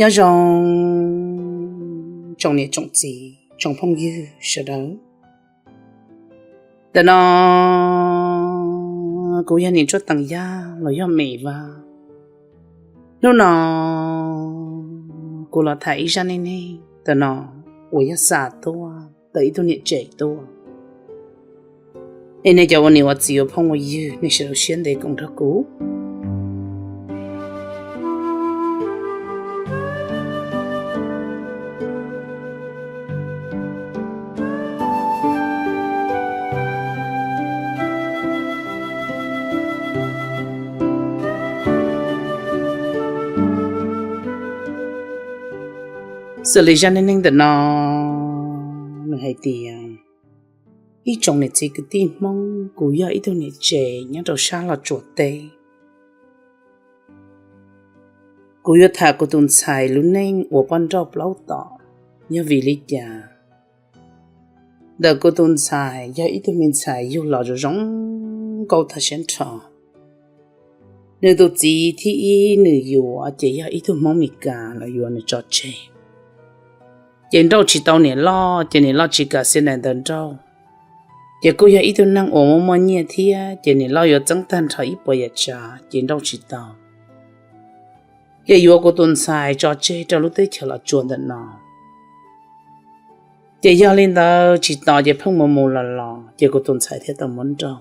Nyob zoo tsoom niam tsoom txiv tsoom phooj ywg sawv daws. Ntawm no kuv yog Niam Tsuaj Teem Yaj los yog Mem Vaj. Hnub no kuv los tham ib zaj neej neeg ntawm no uas yog xa tuaj ntawm ib tug niam tsev tuaj. Es nej cov ua niam ua txiv ua phooj ua ywg, nej sawv daws siab ntev koom nrog kuv. Xws li zaj neej neeg ntawm no nws hais tias, ib tsoom niam txiv kwv tij Hmoob, kuv yog ib tug niam tsev nyob rau sab Los Tsuas teb. Kuv yuav tham kuv tus ntxhais lub neej ua poj nrauj plaub tom, yog vim li cas? Ntawm kuv tus ntxhais yog ib tug me ntxhais yug los zoo zoo nkauj tag siab nrho. Nws tus txiv thib ib nws yuav ces yog ib tug Hmoob Mes Kas los yuav nws tso tseg. Ces nrauj tsis tau niam loj, ces niam loj tsis kam xiam daim ntawv nrauj. Ces kuj yog ib tug neeg uas muaj muaj nyiaj thiab, ces niam loj yuav txeeb tag nrho ib puas yam tsav, ces nrauj tsis tau. Ces yuav kuv tus ntxhais tso tseg rau lub teb chaws Los Tsuas ntawm no. Ces yog li ntawd tsis tos ces pheej mus mus los los, ces kuv tus ntxhais thiaj tau muab nrauj.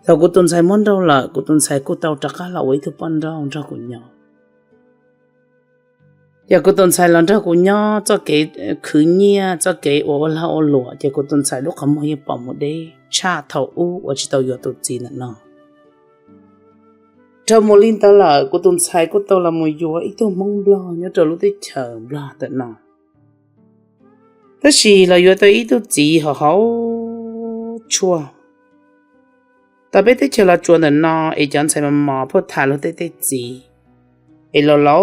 Thaum kuv tus ntxhais muab nrauj lawm, kuv tus ntxhais kuj tau rov qab los ua ib tug poj nrauj nrog kuv nyob. Ces kuv tus ntxhais los nrog kuv nyob, txoj kev khwv nyiaj, txoj kev uas ua lag ua luam, ces kuv tus ntxhais lub qhov muag yeej pom mus deb tshaj thaum ub uas tsis tau yuav tus txiv ntawm no. Dhau mus li ntawd lawm, kuv tus ntxhais kuj tau los mus yuav ib tug Hmoob Nplog nyob rau lub teb chaws Nplog ntawm no. Tab sis los yuav tau ib tug txiv haus haus tshuaj. Tau peb teb chaws Los Tsuas ntawm no es cov ntxhais mos mos pheej tham luag tej tej txiv, es laus laus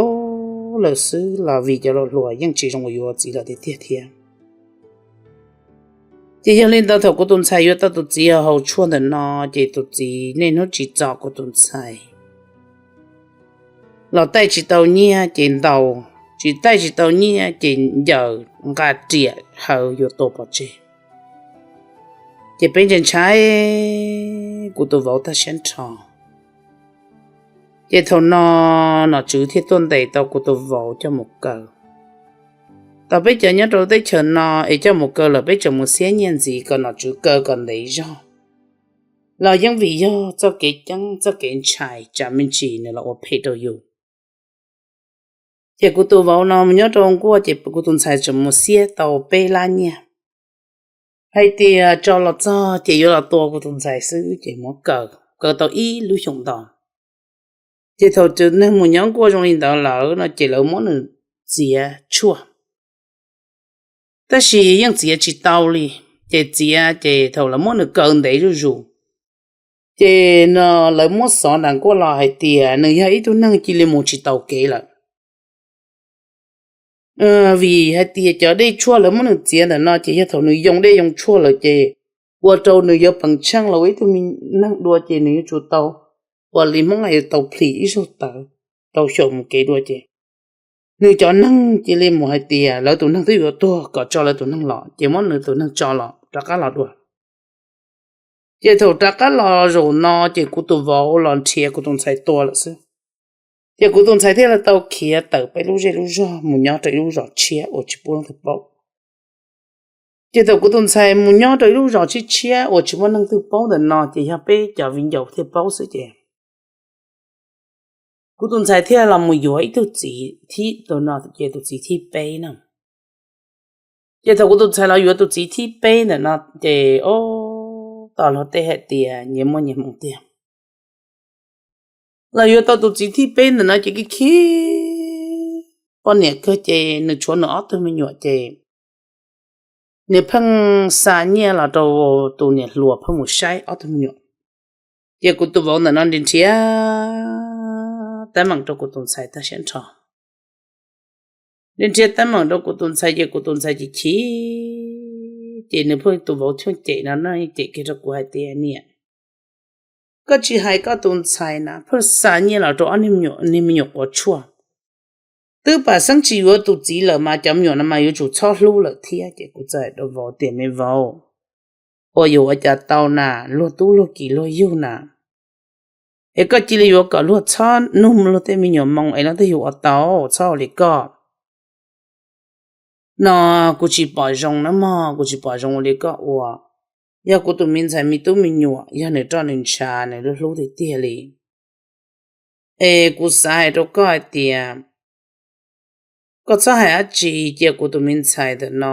lawm xwb los vim cov laus hluas yeej tsis zoo yuav txiv lawm tiag tiag thiab. Ces yog li ntawd thaum kuv tus ntxhais yuav tau tus txiv haus haus tshuaj ntawm no, ces tus txiv niaj hnub tsim txom kuv tus ntxhais. Los taij tsis tau nyiaj ces ntaus, tsis taij tsis tau nyiaj ces ncaws nqa riam hawv yuav tua pov tseg. Ces peb ntshai ntshai kuv tus vauv tag siab nrho. Ces thaum no nom tswv thiaj tuaj ntes tau kuv tus vauv coj mus kaw. Tau peb cov nyob rau teb chaws no es coj mus kaw lawm peb tseem mus xiab nyiaj ntxiv kom nom tswv kaw kom ntev zog, los yeej vim yog txoj kev ceeb txoj kev ntshai tsam me ntsis nws los ua phem rau yus. Ces kuv tus vauv no mus nyob rau nkuaj ces kuv tus ntxhais tseem mus xiab tau peb lab nyiaj, hais tias tso los txog ces yuav los tua kuv tus ntxhais xwb ces muab kaw, kaw tau ib lub xyoos ntau. Ces thaum tus neeg mus nyob nkuaj zoo li ntawd lawm no ces lawv muab nws txiav tshuaj. Tab sis yeej txiav tsis tau li, ces txiav ces thaum lawv muab nws kaw ntev zuj zus, ces no lawv muab xov nram nkuaj los hais tias nws yog ib tug neeg cia li mus tsis taus kev lawm. Vim hais tias cov dej tshuaj lawv muab nws txiav ntawm no ces yog thaum nws yoo dej yoo tshuaj lawm ces ua rau nws yuav pees tsheej los ua ib tug me neeg dua ces nws yuav tsum tau, ua li Hmoob hais yuav tau plhis ib zaug tawv, tau xyaum mus kev dua ces nws cov neeg cia li mus hais tias lawv tus neeg twb yuav tuag kom tso lawv tus neeg los ces muab nws tus neeg tso los rov qab los dua. Ces thaum rov qab los zaum no ces kuv tus vauv los nrhiav kuv tus ntxhais tua lawm xwb. Ces kuv tus ntxhais thiaj li tau khiav tawm peb lub zej lub zog mus nyob rau ib lub zos tshiab uas tsis pub leej twg paub. Ces thaum kuv tus ntxhais mus nyob rau ib lub zos tshiab tshiab uas tsis muaj neeg twg paub ntawm no ces yog peb cov viv ncaus thiaj paub xwb ces kuv tus ntxhais thiaj los mus yuav ib tug txiv thib, tus no ces tus txiv thib peb na. Ces thaum kuv tus ntxhais los yuav tus txiv thib peb ntawm no ces o, tos luag tej hais tias nyias muaj nyias hmoov tiag. Los yuav tau tus txiv thib peb ntawm no ces khib khib poj niam kawg ces nws tshuav nws ob tug me nyuam ces nws pheej xa nyiaj los rau tus niam hluas pheej mus saib ob tug me nyuam. Ces kuv tus vauv ntawm no nrhiav nrhiav teeb meem rau kuv tus ntxhais tag siab nrho. Nrhiav nrhiav teeb meem rau kuv tus ntxhais ces kuv tus ntxhais chim chim ces nws pheej tus vauv choj cem no no cem kiag rau kuv hais tias niam, koj tsis hais koj tus ntxhais na pheej xa nyiaj los rau ob niag me nyuam quav tshuaj. Twb pam xeeb tsis yuav tus txiv lawm mas cov me nyuam no mas yuav tsum txhob hlub lawm thiab. Ces kuv txawm hais rau vauv tias, me vauv, ua yuav ua cas tau na, luag tub luag ki luag yug na. Es koj cia li yuav kom luag txhob nug luag tej me nyuam moo es luag tej yug ua tau, txhob ua li koj. No kuv tsis pom zoo na mog, kuv tsis pom zoo ua li koj ua. Yog kuv tus me ntxhais me tub me nyuam, yog nws roj nws ntshav nws lub hlub tiag tiag li. Es kuv xav hais rau koj hais tias koj txhob hais dab tsi, cia kuv tus me ntxhais ntawm no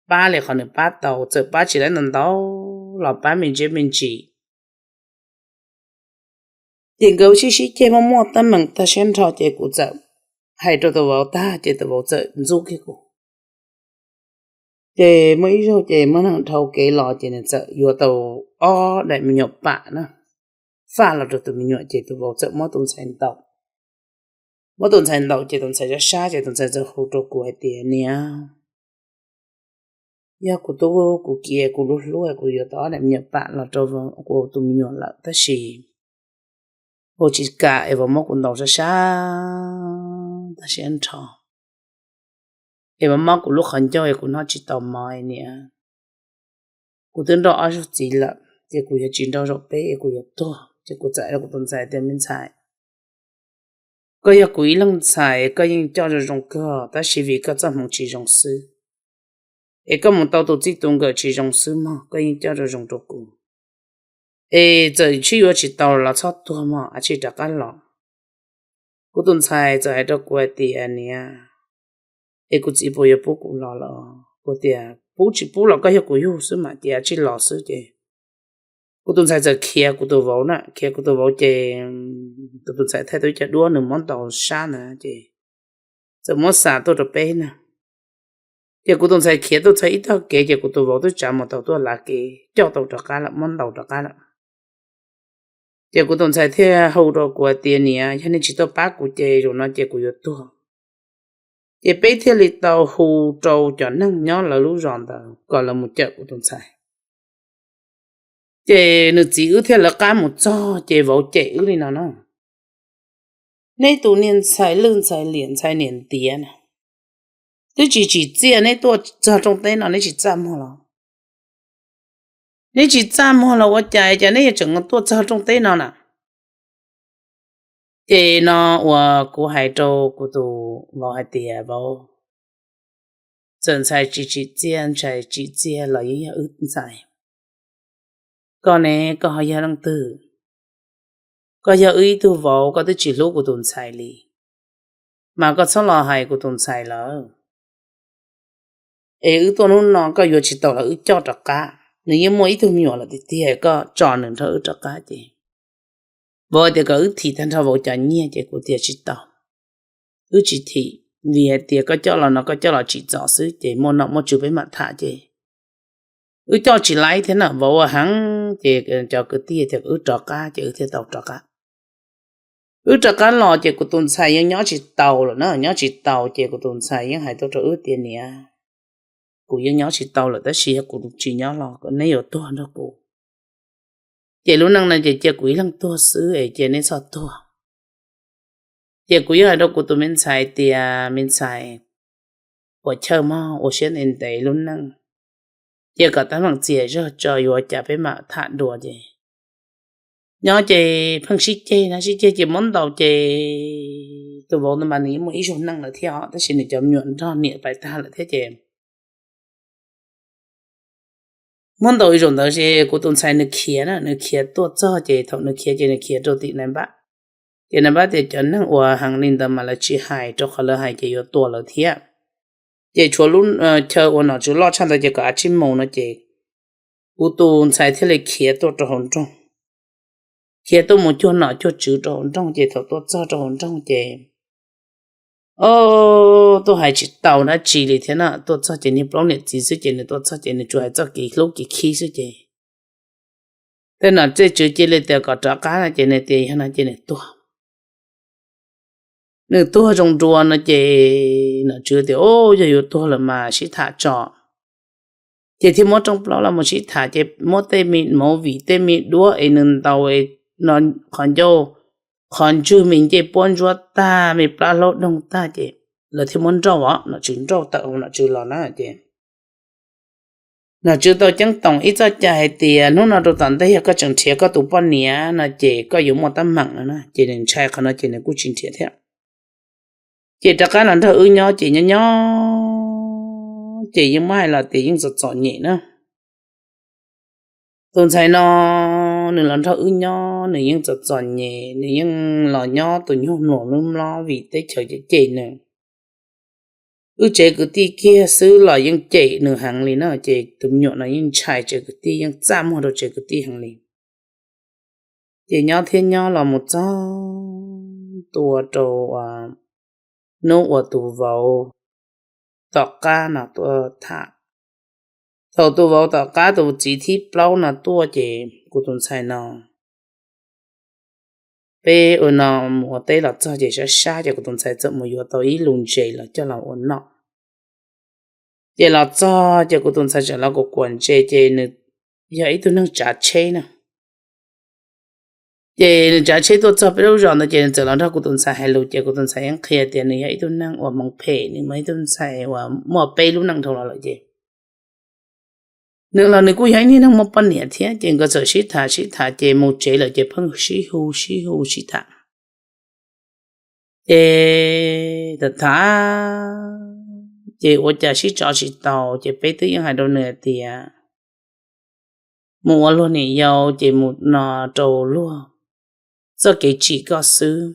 pab li qhov nws pab tau, txawm pab tsis laib ntau ntau los pab me ntsis me ntsis. Ces nkawd sib sib ceg muaj muaj teeb meem tag siab nrho ces kuv txawm hais rau tus vauv tag ces tus vauv txawm ntxub kiag kuv. Ces muaj ib zaug ces muaj neeg dhau kev los ces nws txawm yuav tau ob daim me nyuam pam na, faj los rau tus me nyuam ces tus vauv txawm muab tus ntxhais ntaus. Muab tus ntxhais ntaus ces tus ntxhais sab sab ces tus ntxhais txawm hu rau kuv hais tias, niam, yog kuv tub kuv ki kuv lub hlub kuv yuav tau ob daim me nyuam pam los rau kuv tus me nyuam lawm tab sis vauv tsis kam es vauv muab kuv ntaus sab sab tag siab nrho, es vauv mob kuv lub qhov ncauj es kuv noj tsis tau mov niam. Kuv twb nrauj ob zaug txiv lawm ces kuv yuav tsis nrauj zaum peb es kuv yuav tuag. Ces kuv txawm hais rau kuv tus ntxhais tias, me ntxhais, koj yog kuv ib leej ntxhais, koj yeej coj zoo zoo kawg tab sis vim koj txoj hmoov tsis zoo xwb, es koj mus tau tus txij tus nkawm tsis zoo xwb mog, koj yeej coj zoo zoo rau kuv. Es txawm sib yuav tsis tau los txhob tuag mog, ab tsi rov qab los. Kuv tus ntxhais txawm hais rau kuv hais tias, niam, es kuv txiv puas yuav pub kuv los lawm? Kuv tias, pub tsis pub los koj yog kuv yug xwb mas, ces ab tsi los xwb ces kuv tus ntxhais txawm khiav kuv tus vauv na, khiav kuv tus vauv ces kuv tus ntxhais thaij tau ib co duab nws muab ntaus sab ntawd ces txawm muab xa tuaj rau peb na. Ces kuv tus ntxhais khiav tuaj txog ib tog kev ces kuv tus vauv twb tsav mus tau tuaj lav kev coj tau rov qab lawm, muab ntaus rov qab lawm. Ces kuv tus ntxhais thiaj hu rau kuv hais tias, niam, yog nej tsis tuaj pab kuv ces zaum no ces kuv yuav tuag. Ces peb thiaj li tau hu rau cov neeg nyob lawv lub zos ntawd kom lawv mus cawm kuv tus ntxhais. Ces nws txiv wb thiaj lawv qab mus txog ces vauv cem wb li no na, neb tus niag ntxhais lwj ntxhais liam ntxhais niam ntiav na, twb tsis tsim txiaj neb tuaj txog rooj teb no neb tsis txaj muag los? Neb tsis txaj muag los ua cas cas neb yuav tseem tuaj txog rooj teb no na? Ces no uas kuv hais rau kuv tus vauv hais tias, vauv, txawm ntxhais tsis tsim txiaj ntxhais tsim txiaj los yeej yog wb ntxhais. Koj ne, koj ho yog leej twg? Koj yog wb ib tug vauv koj twb tsis hlub kuv tus ntxhais li, mas koj txhob los hais kuv tus ntxhais lawm. Es wb tuaj hnub no koj yuav tsis tau los wb coj rov qab, nws yeej muaj ib tug me nyuam lawm tiag tiag, koj tso nws nrog wb rov qab ces. Vauv tias kom wb thim tag nrho vauv cov nyiaj ces kuv tias tsis tau, wb tsis thim, vim hais tias koj coj los no koj coj los tsim txom xwb ces muaj nom muaj tswv peb mam tham ces. Wb coj tsis laib thiab na, vauv ua heev ces cov kwv tij tias kom wb rov qab ces wb thiaj tau rov qab. Wb rov qab los ces kuv tus ntxhais yeej nyob tsis tau lawm na, nyob tsis tau ces kuv tus ntxhais yeej hais tuaj rau wb tias, niam, kuv yeej nyob tsis tau lawm tab sis yog kuv tsis nyob los neb yuav tuag nrog kuv. Ces lub neej no ces cia kuv ib leeg tuag xwb es cia neb txhob tuag. Ces kuv yeej hais rau kuv tus me ntxhais tias, me ntxhais, puas chawj mog, ua siab ntev ntev lub neej, cia kom teeb meem txias zog tso yuav cas peb mam tham dua ces. Nyob ces pheej sib ceg na, sib ceg ces muab ntaus ces tus vauv ntawd mas nws yeej muaj ib zaug neej lawm thiab os, tab sis nws cov me nyuam nrog niam pais tag lawm thiab ces muab ntaus ib zaug ntawd ces kuv tus ntxhais nws khiav na, nws khiav tuaj txog ces thaum nws khiav ces nws khiav rau tim nais npab. Ces nais npab tias cov neeg uas heev li ntawd mas lawv tsis hais, rau qhov lawv hais ces yuav tua lawv thiab. Ces tshuav lub chaw uas nom tswv loj tshaj ntawd ces kom av tsij mus no ces kuv tus ntxhais thiaj li khiav tuaj rau hauv nroog, khiav tuaj mus cuag nom cuag tswv rau hauv nroog ces thaum tuaj txog rau hauv nroog ces o, tuaj hais tsis tau dab tsi li thiab na, tuaj txog ces niag plaub niam txiv xwb ces nws tuaj txog ces nws tsuas hais txoj kev hlub kev khib xwb ces tej nom tej tswv cia li tias kom rov qab no ces nws tias yog no ces nws tuag. Nws tuag zoo dua no ces nom tswv tias, o, yog yuav tuag lawm mas sib tham tso. Ces thiaj muab rooj plaub los mus sib tham ces muab tej me movie tej me duab es nws ntaus no, qhov ncauj, qhov ntswg me ncej puab ntsuab tag, me plab hlaub doog tag ces lawv thiaj muab nrauj os, nom tswv nrauj tawm hauv nom tswv los na ces nom tswv tau ceeb toom ib txoj cai hais tias hnub no rau tom ntej yog koj tseem nrhiav koj tus poj niam no ces koj yuav muaj teeb meem no na. Ces nws ntshai qhov no ces nws kuj tsis nrhiav thiab. Ces rov qab los nrog wb nyob ces nyob nyob ces yeej muab hais los tias yeej txom txom nyem na. Tus ntxhais no nws los nrog wb nyob nws yeej txom txom nyem, nws yeej los nyob tus nyuag mluas mlob mlob vim teb chaws cem cem nws. Wb tsev kwv tij kiag xwb los yeej cem nws heev li na, ces tus me nyuam no yeej ntshai tsev kwv tij, yeej txaj muag rau tsev kwv tij heev li. Ces nyob thiab nyob los mus txog tua rau hnub uas tus vauv tom qab no tuaj tham. Thaum tus vauv tom qab tus txiv thib plaub no tuaj ces kuv tus ntxhais no, peb ua no mus ua teb los txog ces sab sab ces kuv tus ntxhais txawm mus yuav tau ib lus ntses los coj los ua noj. Ces los txog ces kuv tus ntxhais tseem los kuam kuam ntses ces nws yog ib tug neeg tsav tsheb na. Ces nws tsav tsheb tuaj txog peb lub zos ntawd ces nws txawm los nrog kuv tus ntxhais hais lus ces kuv tus ntxhais yeej qhia tias nws yog ib tug neeg uas hmoov phem, nws yog ib tug ntxhais uas muaj peb lub neej dhau los lawm ces nws los nws kuj yog ib niag neeg muaj poj niam thiab. Ces nkawd txawm sib tham sib tham ces mus tsev lawm ces pheej sib hu sib hu sib tham. Ces tham tham ces ua cas sib tso tsis tau ces peb twb yeej hais rau nws hais tias mus ua luag niam yau ces mus no rau luag txoj kev tsim koj xwb,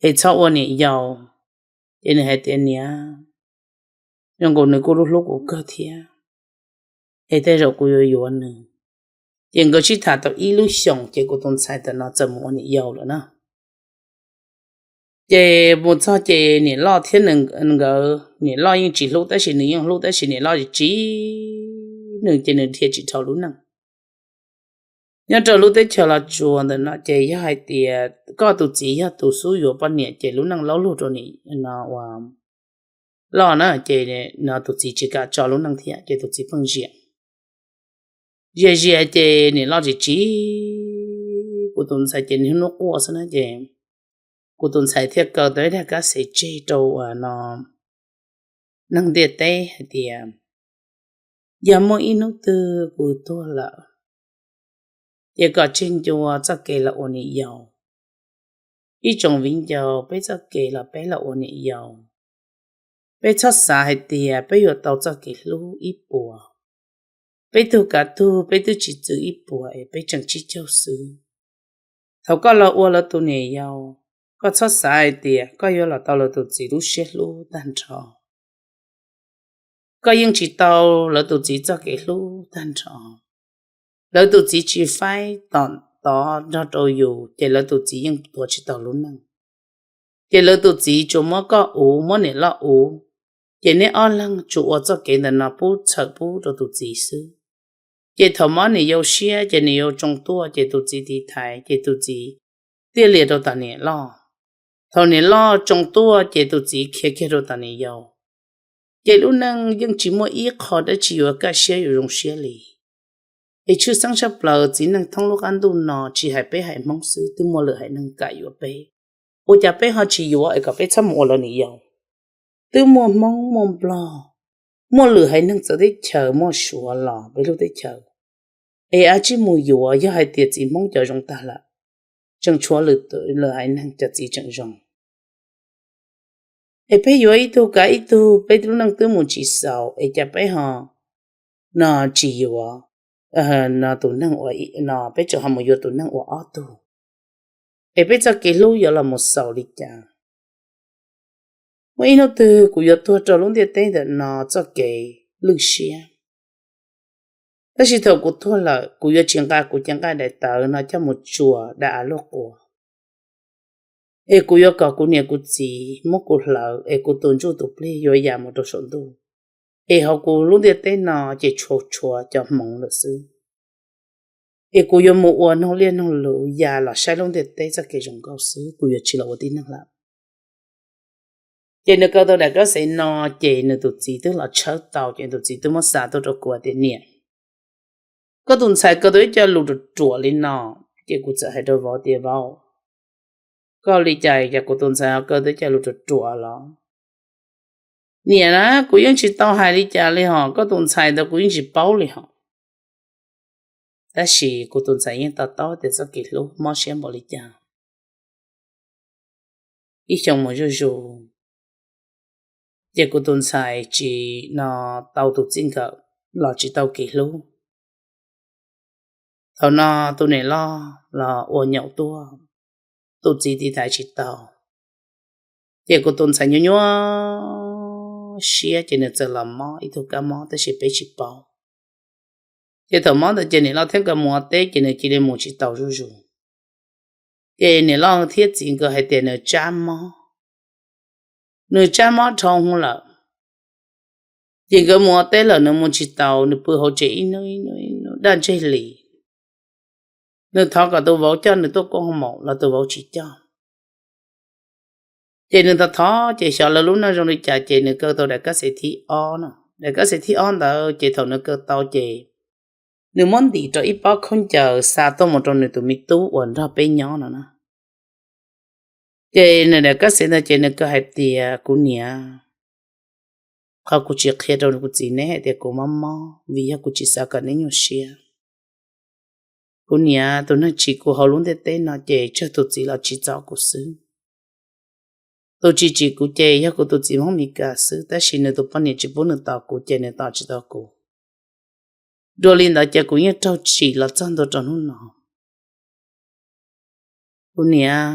es txhob ua niam yau. Ces nws hais tias niam, zoo nkaus nws kuj hlub hlub kuv kawg thiab, es tej zaum kuv yuav yuav nws. Ces nkawd sib tham tau ib lub xyoos ces kuv tus ntxhais ntawm no txawm mus ua niam yau lawm na. Ces mus txog ces niam loj thiab nkawd, niam loj yeej tsis hlub tab sis nws yeej hlub tab sis niam loj tsis, nws ces nws dhia tsis dhau lub neej. Nyob rau lub teb chaws Los Tsuas ntawm no ces yog hais tias koj tus txiv yog tus xub yuav poj niam ces lub neej laub lug rau niam no ua loj na ces no tus txiv tsis kam tso lub neej thiab ces tus txiv pheej ziam. Ziam ziam ces niam loj tsis tsis, kuv tus ntxhais ces niaj hnub quaj xwb na ces kuv tus ntxhais thiaj kaw tau ib daim kab xev tseg rau uas no neeg ntiaj teb hais tias yog muaj ib hnub twg kuv tuag lawm ces kom tseg ncua txoj kev los ua niam yau. Ib tsoom viv ncaus, peb txoj kev los peb los ua niam yau. Peb txhob xav hais tias peb yuav tau txoj kev hlub ib puas. Peb tug kav tug peb twb tsis txwv ib puas es peb tseem tsib caug xwb. Thaum koj los ua lawv tus niam yau, koj txhob xav hais tias koj yuav los tau lawv tus txiv lub siab hlub tag nrho. Koj yeej tsis tau lawv tus txiv txoj kev hlub tag nrho. Lawv tus txiv tsis faib tom tod nrog rau yus ces lawv tus txiv yeej tuav tsis tau lub neej. Ces lawv tus txiv tsuas muab koj uv muab niam loj uv, ces neb ob leeg tsuas ua txoj kev ntawm no pub txhawm pub rau tus txiv xwb. Ces thaum mob niam yau siab ces niam yau tsoo tuaj ces tus txiv tiv thaiv ces tus txiv tiaj lias rau tom niam loj. Thaum niam loj tsoo tuaj ces tus txiv khiav kiag rau tom niam yau. Ces lub neej yeej tsis muaj ib qho dab tsi yuav kaj siab yuav zoo siab li. Es tshwj xeeb tshaj plaws txiv neej thoob lub qab ntuj no tsis hais peb haiv Hmoob xwb twb muaj lwm haiv neeg kam yuav peb. Ua cas peb ho tsis yuav es kom peb txhob mus ua lawv niam yau? Twb muaj Hmoob muaj Nplog, muaj lwm haiv neeg txawv teb chaws muaj Suav los peb lub teb chaws, es a tsij mus yuav yog hais tias txiv Hmoob cov zoo tag lawm, tseem tshuav lwm haiv neeg cov txiv tseem zoo. Es peb yuav ib tug kav ib tug, peb lub neej twb mus tsis xaus es cas peb ho no tsis yuav no tus neeg ua no, peb tseem ho mus yuav tus neeg ua ob tug, es peb txoj kev hlub yuav los mus xaus li cas? Muaj ib hnub twg kuv yuav tuag rau lub ntiaj teb ntawm no txoj kev lwj siab, tab sis thaum kuv tuag lawm kuv yuav tsis nqa kuv cev nqaij daim tawv no coj mus tsuas daim av luaj quas, es kuv yuav kom kuv niam kuv txiv muab kuv hlawv es kuv tus ntsuj tus plig yuav ya mus rau saum ntuj. Es hauv kuv lub ntiaj teb no ces tshuav tshuav cov hmoov lawm xwb. Es kuv yuav mus ua noog liaj noog luv ya los saib lub ntiaj teb txoj kev zoo nkauj xwb, kuv yuav tsis los ua tib neeg lawm. Ces nws kaw tau daim kab xev no, ces nws tus txiv twb los tshawb tau, ces nws tus txiv twb muab xa tuaj rau kuv tias niam, koj tus ntxhais kaw tau ib co lus ruam ruam li no. Ces kuv txawm hais rau vauv tias vauv, koj li cas es kuv tus ntxhais ho kaw tau ib co lus ruam ruam los? Niam na, kuv yeej tsis tau hais li cas li hos, koj tus ntxhais ntawd kuv yeej tsis paub li hos. Tab sis kuv tus ntxhais yeej to taub tias txoj kev hlub mob siab npaum li cas. Ib xyoo mus zuj zus, ces kuv tus ntxhais tsis no tau tus txij nkawm los tsis tau kev hlub. Thaum no tus niam loj los ua nyaum tuaj, tus txiv tiv thaiv tsis tau. Ces kuv tus ntxhais nyuaj nyuaj siab ces nws txawm los mob ib tug kab mob tab sis peb tsis paub. Ces thaum mob ntawd ces niam loj thiab nkawd mus ua teb ces nws cia li mus tsis taus zuj zus. Ces niam loj thiab txiv nkawd hais tias nws tsab mob, nws tsab mob dhau hwv lawm. Ces nkawd mus ua teb lawm nws mus tsis taus, nws pw hauv tsev ib hnub ib hnub ib hnub daj ntseg li. Nws thov kom tus vauv coj nws tuaj kuaj hoo maum los tus vauv tsis coj. Ces nws thov thov ces xyov lawv lub neej zoo li cas ces nws kaw tau daim kab xev thib ob no. Daim kab xev thib ob ntawd ces thaum nws kaw tau ces nws muab ntim rau ib pob khaub ncaws xa tuaj mus rau nws tus me tub uas nrog peb nyob no na. Ces nws daim kab xev ntawd ces nws kaw hais tias, kuv niam, qhov kuv tsis qhia rau kuv txiv neb hais tias kuv mob mob vim yog kuv tsis xav kom neb nyuaj siab. Kuv niam, tus neeg tsim kuv hauv lub ntiaj teb no ces tsawg tus txiv los tsim txom kuv xwb. Tus tsis tsim kuv ces yog kuv tus txiv Hmoob Meskas xwb, tab sis nws tus poj niam tsis pub nws tos kuv ces nws tos tsis tau kuv. Dua li ntawd ces kuv yeej raug tsim los txog ntua rau hnub no. Kuv niam,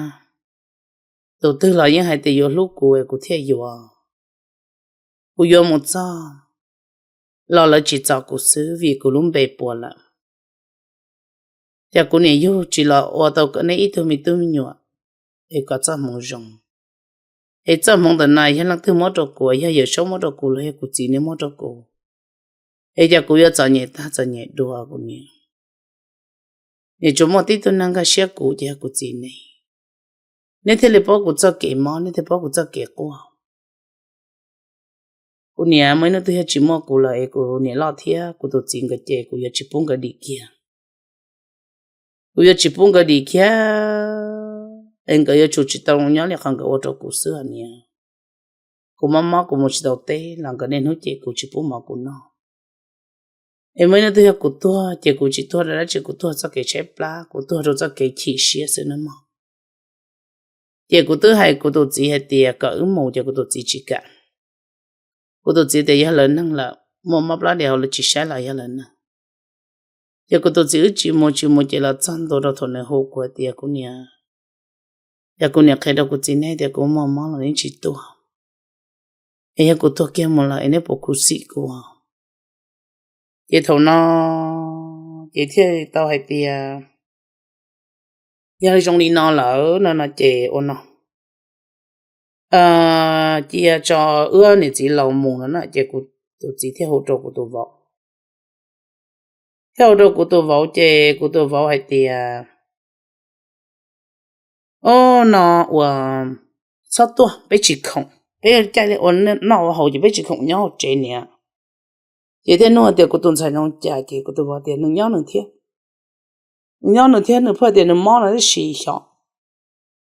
tus twg los yeej hais tias yuav hlub kuv es kuv thiaj yuav. Kuv yuav mus txog los lawv tsim txom kuv xwb vim kuv lub npe puas lawm. Ces kuv niam yug tsis los ua tau neb ib tug me tub me nyuam es kom txoj hmoov zoo. Es txoj hmoov ntawm no yog leej twg muab rau kuv, yog Yawm Saub muab rau kuv los yog kuv txiv neb muab rau kuv, es ces kuv yuav txom nyem tag txom nyem dua kuv niam. Nws tsuas muaj tib tug neeg nkag siab kuv ces yog kuv txiv neb. Neb thiaj li paub kuv txoj kev mob, neb thiaj paub kuv txoj kev quaj. Kuv niam, muaj ib hnub twg yog tsis muaj kuv lawm es kuv niam loj thiab kuv tus txiv nkawd ces kuv yuav tsis pub nkawd dim kiag. Kuv yuav tsis pub nkawd dim kiag, es nkawd yuav tsum tsis tau nyob li qhov nkawd ua rau kuv xwb os niam. Kuv mob mob kuv mus tsis tau teb los nkawd niaj hnub cem kuv tsis pub mov kuv noj. Es muaj ib hnub twg yog kuv tuag ces kuv tsis tuag rau dab tsi, kuv tuag txoj kev tshaib plab, kuv tuag rau txoj kev chim siab xwb nawb mog. Ces kuv twb hais kuv tus txiv hais tias kom wb mus ces kuv tus txiv tsis kam. Kuv tus txiv tias yog lawv neeg lawm, muaj mob plab dias hauv lawv tsis saib los yog lawv neeg. Ces kuv tus txiv wb tsis mus tsis mus ces los txog ntua rau thaum nws hu kuv hais tias, kuv niam, yog kuv niam qhia rau kuv txiv neb tias kuv muaj mob los neb tsis tuaj, es yog kuv tuag kiag mus lawm es neb puas khuv xim kuv? Ces thaum no ces thiaj tau hais tias, yog zoo li no lawm no no ces ua no, cia tso wb niam txiv laus mus no na. Ces kuv tus txiv thiaj hu rau kuv tus vauv, thiaj hu rau kuv tus vauv ces kuv tus vauv hais tias, o, no ua, txhob tuaj, peb tsis khoom, peb caij li ua noj ua haus ces peb tsis khoom nyob hauv tsev niam. Ces thiaj nug tias kuv tus ntxhais zoo cas ces kuv tus vauv tias nws nyob nws thiab, nws nyob nws thiab, nws pheej tias nws mob no tab sis xyov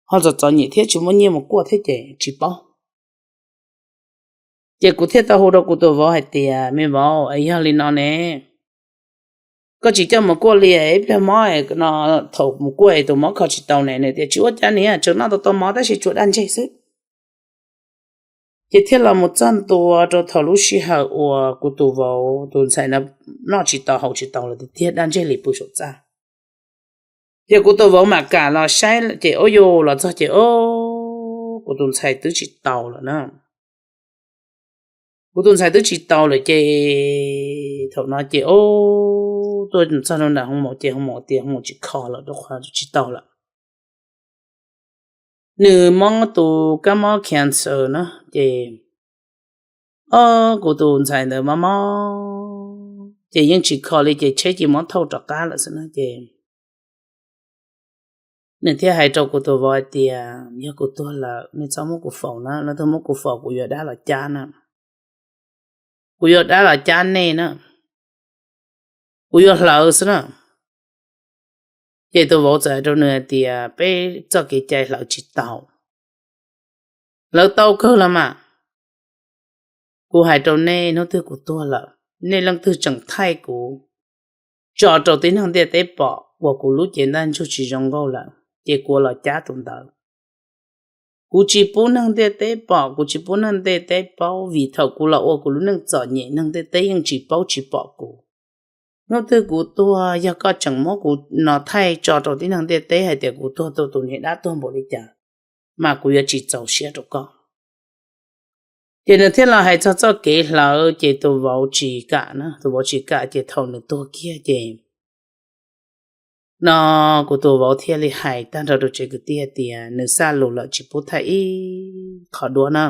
ho txom txom nyem thiab tsis muaj nyiaj mus kuaj thiab ces tsis paub. Ces kuv thiaj tau hu rau kuv tus vauv hais tias, me vauv, es yog li no ne, koj tsis coj mus kuaj li, ib pliag mob no, thaum mus kuaj es tus mob kho tsis tau ne. Nws tias tsis ua cas niam, tseem noj tau tau mov tab sis tsuas daj ntseg xwb. Ces thiaj los mus txog ntua rau thaum lub sij hawm uas kuv tus vauv tus ntxhais no noj tsis tau haus tsis tau lawm tiag tiag, daj ntseg li pw saum txaj. Ces kuv tus vauv mam kam los saib ces ua cas los txog ces o, kuv tus ntxhais twb tsis tau lawm na. Kuv tus ntxhais twb tsis tau lawm ces thaum no ces o, tuaj txog rau nram hoo maum ces hoo maum tias hoo maum tsis kho lawm rau qhov tsis tau lawm. Nws mob tus kab mob cancer na ces o, kuv tus ntxhais ntawd mob mob ces yeej tsis kho li ces tsheb cia li muab thauj rov qab lawm xwb na. Ces nws thiaj hais rau kuv tus vauv hais tias yog kuv tuag lawm nej txhob muab kuv faus na, nej tuaj muab kuv faus kuv yuav dab los cab na. Kuv yuav dab los cab nej na, kuv yuav hlawv xwb na. Ces tus vauv txawm hais rau nws hais tias peb txoj kev cai hlawv tsis tau. Hlawv tau kawg los mas, Kuv hais rau nej, hnub twg kuv tuag lawm, nej leej twg tseem thaij kuv tso rau tib neeg ntiaj teb pom uas kuv lub cev ntaj ntsug tsis zoo nkauj lawm, ces kuv los cab tus ntawd. Kuv tsis pub neeg ntiaj teb pom, kuv tsis pub neeg ntiaj teb paub, vim thaum kuv los ua kuv lub neej txom nyem neeg ntiaj teb yeej tsis paub tsis pom kuv. Hnub twg kuv tuag, yog koj tseem muab kuv no thaij tso rau tib neeg ntiaj teb hais tias kuv tuag, tus niag dab tuag npaum li cas, mas kuv yuav tsis txaus siab rau koj. Ces nws thiaj los hais txog txoj kev hlawv, ces tus vauv tsis kam na, tus vauv tsis kam, ces thaum nws tuag kiag ces no kuv tus vauv thiaj li hais tag nrho rau tsev kwv tij tias nws xaj lus lawm, tsis pub thaij ib qho duab na.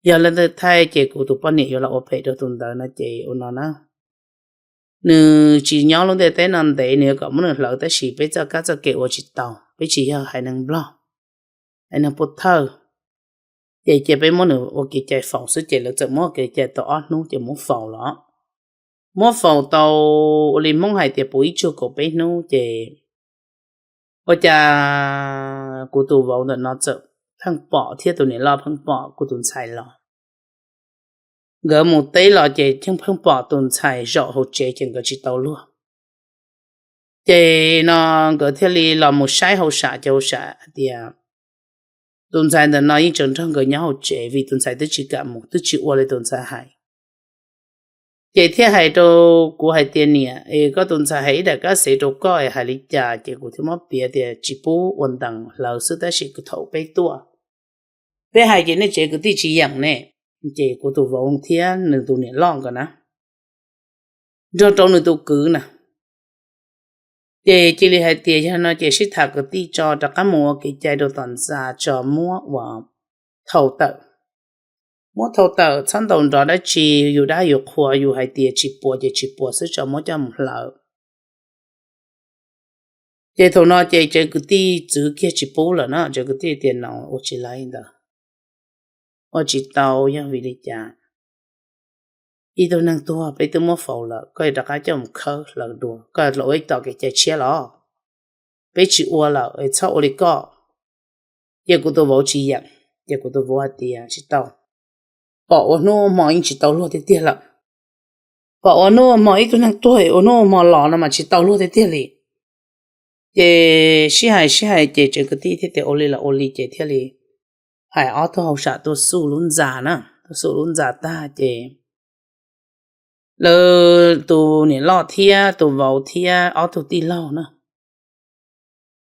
Yog leej twg thaij ces kuv tus poj niam yuav los ua phem rau tus ntawd no ces ua no na. Nws tsis nyob lub ntiaj teb no ntev, nws yuav kom muab nws hlawv, tab sis peb txoj kab txoj kev ua tsis tau, peb tsis yog haiv neeg Nplog, haiv neeg Pub Thawj. Ces cia peb muab nws ua kev cai faus xwb, ces lawv txawm muab ua kev cai tau ob hnub ces muab faus los. Muab faus tau ua li Hmoob hais tias puv ib tsug kaum peb hnub ces ua cas kuv tus vauv ntawm no txawm pheej pom thiab tus niam loj pheej pom kuv tus ntxhais los. Nkawd mus teb los ces yeej pheej pom tus ntxhais zaum hauv tsev ces nkawd tsis tau luag. Ces no nkawd thiaj li los mus saib hauj sam, ces hauj sam hais tias tus ntxhais ntawm no yeej tseem nrog nkawd nyob hauv tsev, vim tus ntxhais twb tsis kam mus, twb tsis ua li tus ntxhais hais. Ces thiaj hais rau kuv hais tias niam, es koj tus ntxhais hais ib daim kab xev rau koj es hais li cas? Ces kuv thiaj muab piav tias tsis pub ua ntees, hlawv xwb, tab sis thaum peb tuaj, peb hais ces nej tsev kwv tij tsis yeem ne. Ces kuv tus vauv thiab nws tus niam loj nkawd na nrog rau nws tus kwv na, ces cia li hais tias yog no ces sib tham kwv tij tso rov qab mus ua kev cai rau tom ntxa tso, muab ua thau tawm. Muab thau tawm, txhob ntaus nrov dab tsi, yus dab yus qhua, yus hais tias tsis puas ces tsis puas xwb, tso muab coj mus hlawv. Ces thaum no ces tsev kwv tij txwv kiag tsis pub lawm na, tsev kwv tij tias no ua tsis laib ntawd, ua tsis tau, yog vim li cas? Ib tug neeg tuag peb twb muab faus lawm, koj yuav rov qab coj mus khawb hlawv dua, koj los ua ib tom kev cai tshiab los? Peb tsis ua lawm, txhob ua li koj. Ces kuv tus vauv tsis yeem, ces kuv tus vauv hais tias tsis tau, pom ua hnub ua hmo yeej tsis tau luag tiag tiag lawm. Pom ua hnub ua hmo, ib tug neeg tuag ua hnub ua hmo los no mas tsis tau luag tiag tiag li. Ces sib hais sib hais ces tsev kwv tij thiaj tias ua li los ua li, ces thiaj li hais ob tug hauj sam tuaj xuj lub ntxa na, tuaj xuj lub ntxa tag ces lawv tus niam loj thiab tus vauv thiab ob tug tij laug na,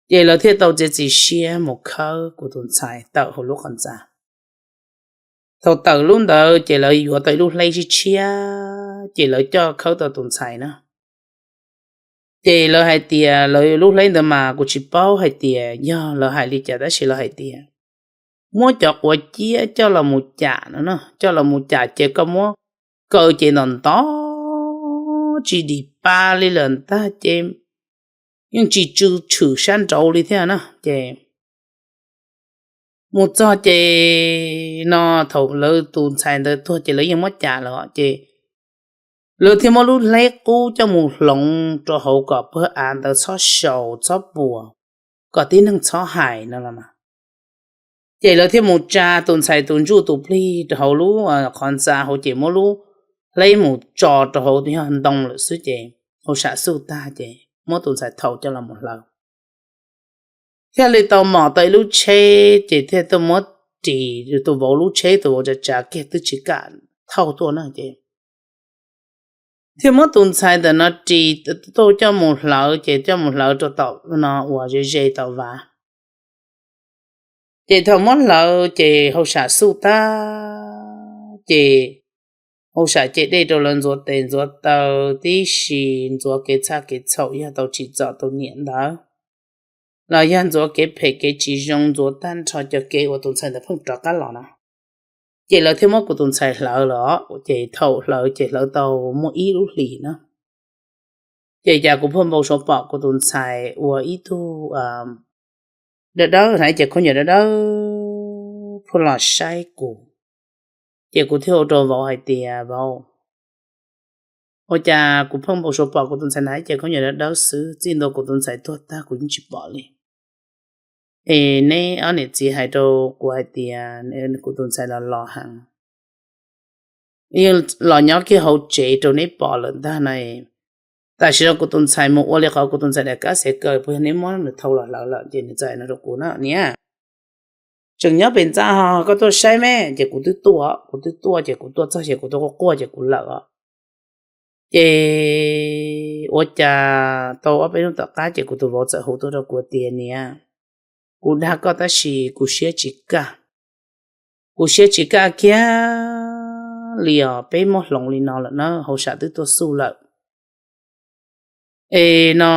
ces lawv thiaj tau txiav txim siab mus khawb kuv tus ntxhais tawm hauv lub qhov ntxa. Thaum tawm lub ntawd ces lawv yuav tau ib lub hleb tshiab tshiab, ces lawv coj khawb tau tus ntxhais na. Ces lawv hais tias lawv lub hleb ntawd mas kuv tsis paub hais tias yog lawv hais li cas, tab sis lawv hais tias muab cov quav ciab coj los mus cam no, coj los mus cam ces koj muab kaw ces ntom ntov tsis dim pa li lawm ntag, ces yeej tsis tsw tshwm sab nraud li thiab na. Ces mus txog ces no thaum lawv tus ntxhais ntawd tuag ces lawv yeej muab cam lawm ces lawv thiaj muab lub hleb qub coj mus hloov rau hauv kom pawg av ntawd txhob xyaum txhob puas, kom tib neeg txhob hais no los mas. Ces lawv thiaj mus tsa tus ntxhais tus ntsuj tus plig rau hauv lub qhov ntxa hauv ces muab lub hleb mus tso rau hauv yog ntoo lawm xwb ces hauj sam xuj tag ces muab tus ntxhais thau coj los mus hlawv. Thiaj li tau mom tau ib lub tsheb ces thiaj tuaj muab ris tus vauv lub tsheb, tus vauv tsav tsav kiag twb tsis kam thauj tuaj na ces thiaj muab tus ntxhais ntawm no ris tuaj coj mus hlawv ces coj mus hlawv rau tom no uas ze ze tom vaj. Ces thaum muab hlawv ces hauj sam xuj tag ces hauj sam ce dej rau lawv ntxuav tes ntxuav taw tib si, ntxuav kev txhaj kev txhaum yog tau tsim txom tus niam ntawd los yog ntxuav kev phem kev tsis zoo, ntxuav tag nrho cov kev uas tus ntxhais ntawd pheej rov qab los na. Ces lawv thiaj muab kuv tus ntxhais hlawv los, ces thaum hlawv ces hlawv tau muaj ib lub hlis na. Ces cas kuv pheej npau suav pom kuv tus ntxhais ua ib tug dawb dawb na, ces khaub ncaws dawb dawb pheej los saib kuv. Ces kuv thiaj hu rau vauv hais tias vauv, ua cas kuv pheej npau suav pom kuv tus ntxhais na, ces khaub ncaws dawb dawb xwb, txij ntua kuv tus ntxhais tuag tag kuv yeej tsis pom li. Es neb ob niam txiv hais rau kuv hais tias kuv tus ntxhais los los heev. yeej los nyob kiag hauv tsev rau neb pom lawm ntag na. Tam sim no kuv tus ntxhais mus ua li qhov kuv tus ntxhais daim kab xev kaw, puas yog neb muab nws thau los hlawv lawm? Ces nws txawm hais no rau kuv na, niam, tseem nyob pem ntxa ho koj tuaj saib me. Ces kuv twb tuaj, kuv twb tuaj ces kuv tuaj txog ces kuv tuaj quaj quaj ces kuv lawm os. Ces ua cas tau ob peb hnub tom qab ces kuv tus vauv txawm hu tuaj rau kuv tias, niam, kuv dag koj tab sis kuv siab tsis kaj, kuv siab tsis kaj kiag li os, peb muab hloov li no lawm na, hauj sam twb tuaj xub lawm. Es no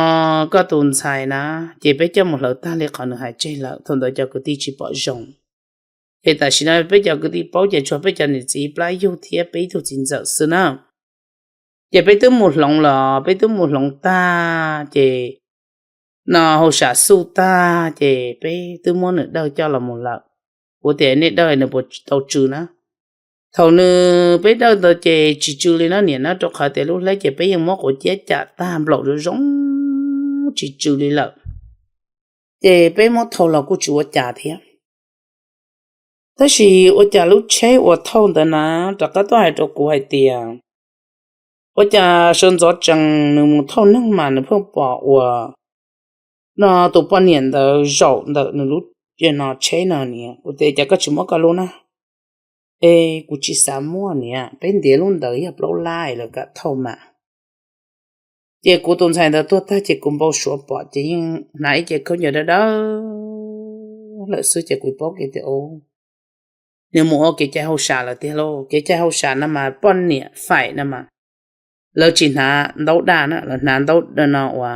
koj tus ntxhais na, ces peb coj mus hlawv tag li qhov nws hais tseg lawm. Thaum ntawd cov kwv tij tsis pom zoo, ces tam sim no peb cov kwv tij paub ces tsuas peb cov niam txiv plab yug thiab peb ib tug txiv ntxawm xwb na. Ces peb twb mus hloov los peb twb mus hloov tag ces no hauj sam xub tag ces peb twb muab nws dawj coj los mus lawm. Kuv tias nej dawj nws puas tau tsw na? Thaum nws peb dawj ntawd ces tsis tsw li na niam na, rau qhov tias lub hleb ces peb yeej muab quav ciab cam tag nplaum zoo zoo tsis tsw li lawm. Ces peb muab thau los kuj tsis ua cas thiab. Tab sis ua cas lub tsheb uas thauj ntawd na rov qab tuaj hais rau kuv hais tias, ua cas sawv ntxov tsees nws mus thauj neeg mas nws pheej pom uas no tus poj niam ntawd zaum ntawm nws lub no tsheb no niam. Kuv tias cas koj tsis muab koj lub na? Es kuv tsis xav muab niam, peb ntiav lub ntawd yog plaub lab lawv kam thauj mas. Ces kuv tus ntxhais ntawd tuag tag ces kuv npau suav pom ces yeej hnav ib ce khaub ncaws dawb dawb lawm xwb ces kuv paub kev tias nws mus ua kev cai hauj sam lawm tiag lauj. Kev cai hauj sam no mas poj niam faim no mas lawv tsis hnav ntaub daj na, lawv hnav ntaub no ua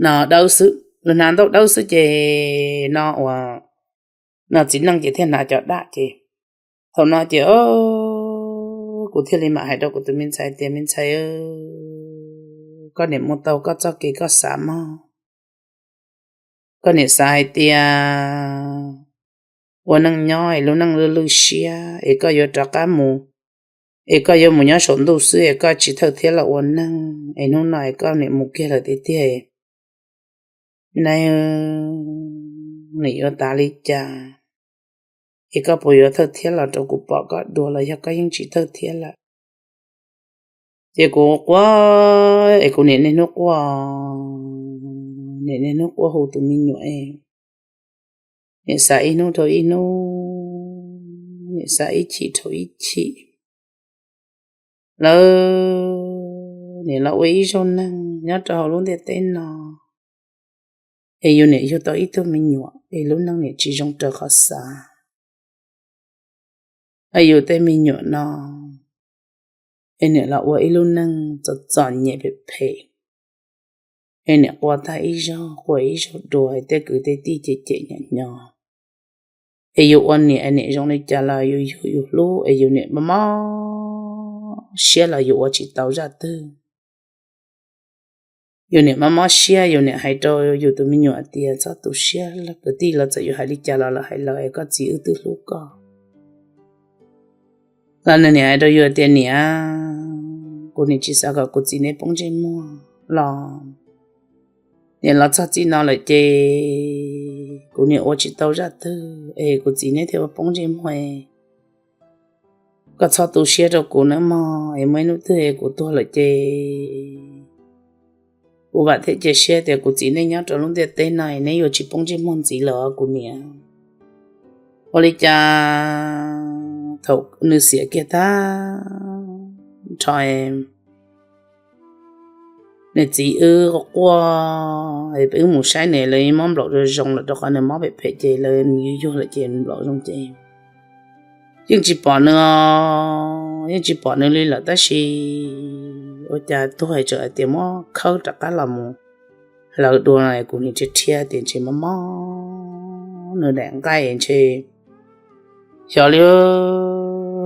no dawb xwb, lawv hnav ntaub dawb xwb ces no ua no txiv neej ces thiaj hnav cov daj ces. Thaum no ces kuv thiaj li mam hais rau kuv tus me ntxhais tias, me ntxhais, koj niam mus tau koj txoj kev koj xav mog. Koj niam xav hais tias ua neej nyob es lub neej lwj lwj siab es koj yuav rov qab mus, es koj yuav mus nyob saum ntuj xwb es koj tsis thawj thiab los ua neeg es hnub no es koj niam mus kiag lawm tiag tiag, nws yuav tas li cas? Es koj puas yuav thawj thiab los rau kuv pom koj dua los yog koj yeej tsis thawj thiab lawm? Ces kuv quaj es kuv niam niaj hnub quaj, niam niaj hnub quaj hu tus me nyuam es niam xav ib hnub dhau ib hnub, niam xav ib chim dhau ib chim. Lawv niam los ua ib zaug neeg nyob rau hauv lub ntiaj teb no, es yus niam yug tau ib tug me nyuam es lub neej niam tsis zoo raws qhov xav. Es yus tej me nyuam no es niam los ua ib lub neej txom txom nyem phem phem, es niam quaj tag ib zaug quaj ib zaug dua, tej kwv tej tij cem cem nyom nyo. Es yus ua niam es niam zoo li cas los yus yug yus hlub, es yus niam mob mob siab los yus ua tsis tau zaj twg. Yus niam mob mob siab, yus niam hais rau yus tus me nyuam tias txhob tu siab, kwv tij los txawm yuav hais li cas los lawv hais lawv, es koj txiv wb twb hlub koj. Los nws niam hais rau yus tias niam, kuv niam tsis xav kom kuv txiv neb poob ntsej muag los, niam los txog txij no lawm ces kuv niam ua tsis tau zaj twg es kuv txiv neb thiaj ua poob ntsej muag. Koj txhob tu siab rau kuv nawb mog, es muaj ib hnub twg es kuv tuag lawm ces kuv vam thiab cia siab tias kuv txiv neb nyob rau lub ntiaj teb no es neb yuav tsis poob ntsej muag ntxiv lawm os kuv niam. Ua li cas thaum nws xiam kiag tag nrho, nws txiv wb quaj, wb mus saib nws lawv mob nplaum zoo zoo lawm rau qhov nws mob phem phem ces lawv nws yuag yuag lawm ces nplaum zoo ces yeej tsis pom nws, yeej tsis pom nws li lawm tab sis ua cas tuag tseem hais tias muab khawb rov qab los mus hlawv dua no kuv niam rhiab rhiab tias ntshe mob mob nws daim nqaij ntshe xyov li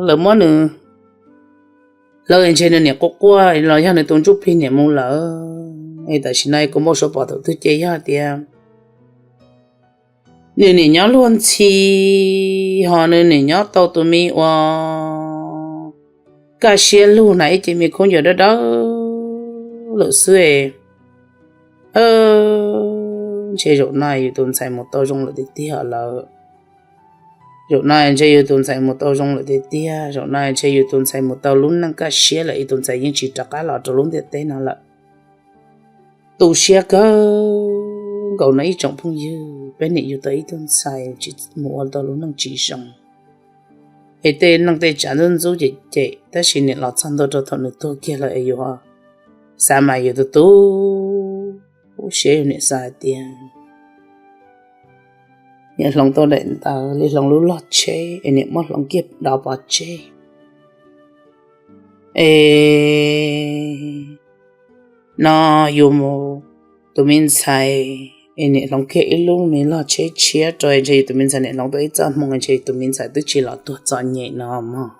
lawv muab nws hlawv ntshe nws niam quaj quaj los yog nws tus ntsuj plig niam mus lawm. Es tam sim no kuv npau suav pom thaum twg ces yog tias nws niam nyob luag ntxhi, ho nws niam nyob tau tus me uas kaj siab lug na ib ce me khaub ncaws dawb dawb lawm xwb. Ntshe zaum no yus tus ntxhais mus tau zoo lawm tiag tiag lawm. Zaum no ntshe yus tus ntxhais mus tau zoo lawm tiag tiag, zaum no ntshe yus tus ntxhais mus tau lub neej kaj siab lawm, yus tus ntxhais yeej tsis rov qab los rau lub ntiaj teb no lawm. Tu siab kawg nkaus no ib tsoom phooj ywg, peb niam yug tau ib tug ntxhais tsis mus ua tau lub neej tsis zoo, es tej neej tej tsav ntxub ntxub cem cem, tab sis niam los txog ntua rau thaum nws tuag kiag lawm es yus xav mas yus tus tu siab, yus niam xav hais tias niam hloov tau daim ntawv li hloov lub log tsheb es niam muab hloov kiag dov pov tseg. Es no yus mus, tus me ntxhais es niam hloov kiag ib lub me log tsheb tshiab rau, ntshe yus tus me ntxhais niam hloov tau ib txoj hmoo, ntshe yus tus me ntxhais twb tsis los tuag txom nyem no mog.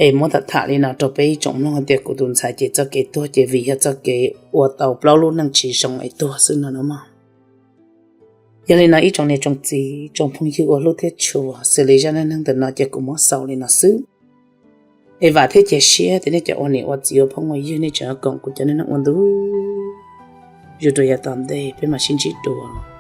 Es muab tham tham li no rau peb ib tsoom mloog tias kuv tus ntxhais ces txoj kev tuag ces vim yog txoj kev ua tau plaub lub neej tsis zoo es tuag xwb no no mog. Yog li no ib tsoom niam tsoom txiv tsoom phooj ywg uas hlub thiab tshua, xws li zaj neej neeg ntawm no ces kuv muab xaus li no xwb. Es vam thiab cia siab tias nej cov ua niam ua txiv ua phooj ua ywg nej tseem koom kuv cov neej neeg ua ntu zus rau yav tom ntej, peb mam sib ntsib dua.